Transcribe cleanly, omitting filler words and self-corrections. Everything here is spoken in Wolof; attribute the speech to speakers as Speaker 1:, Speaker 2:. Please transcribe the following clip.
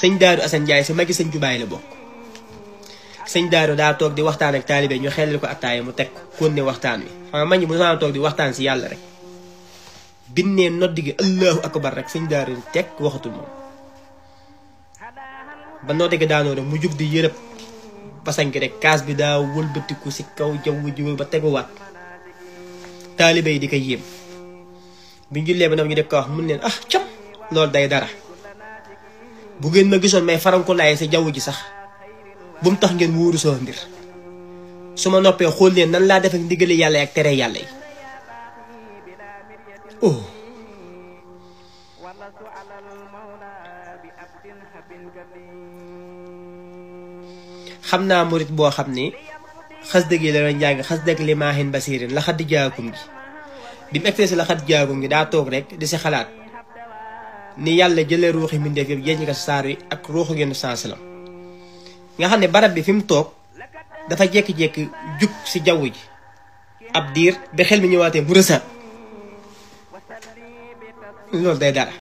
Speaker 1: sëñ Daaru Assane Ndiaye si magi sëñ Jubaay la bokk. sëñ Daaru daa toog di waxtaan ak taalibe ñu xelal ko attaaya mu teg kon ne waxtaan wi xam nga mag ñi mu sama toog di waxtaan si yàlla rek binnee noddi gi allahu akbar rek sëñ Daaru teg waxatul moom ba noddi gi daanoo rek mu jug di yërëb basanki rek kaas bi daa wëlbatiku si kaw jaww ji ba teguwaat taalibe yi di ko yéem biñ jullee ba ñu def ko wax mun leen ah cam loolu day dara bu ngeen ma gisoon may farankulaay sa jaww ji sax bu mu tax ngeen wóoru soo mbir su ma noppee xool leen nan laa def ak ndigali yàlla ak tere yàlla yi oh xam naa murit boo xam ni xas dëgg yi la doon jàng xas dëgg li maahin basirin la xadd jaakum gi bi mu egtee si la xadd jaakum gi daa toog rek di si xalaat ni yàlla jëlee ruuxi mbindeef yëpp jéñ ko saar wi ak ruuxu genn sansalam nga xam ne barab bi fi mu toog dafa jékki-jékki jug si jaww ji ab diir ba xel mi ñëwaatee mu rësaat loolu day dara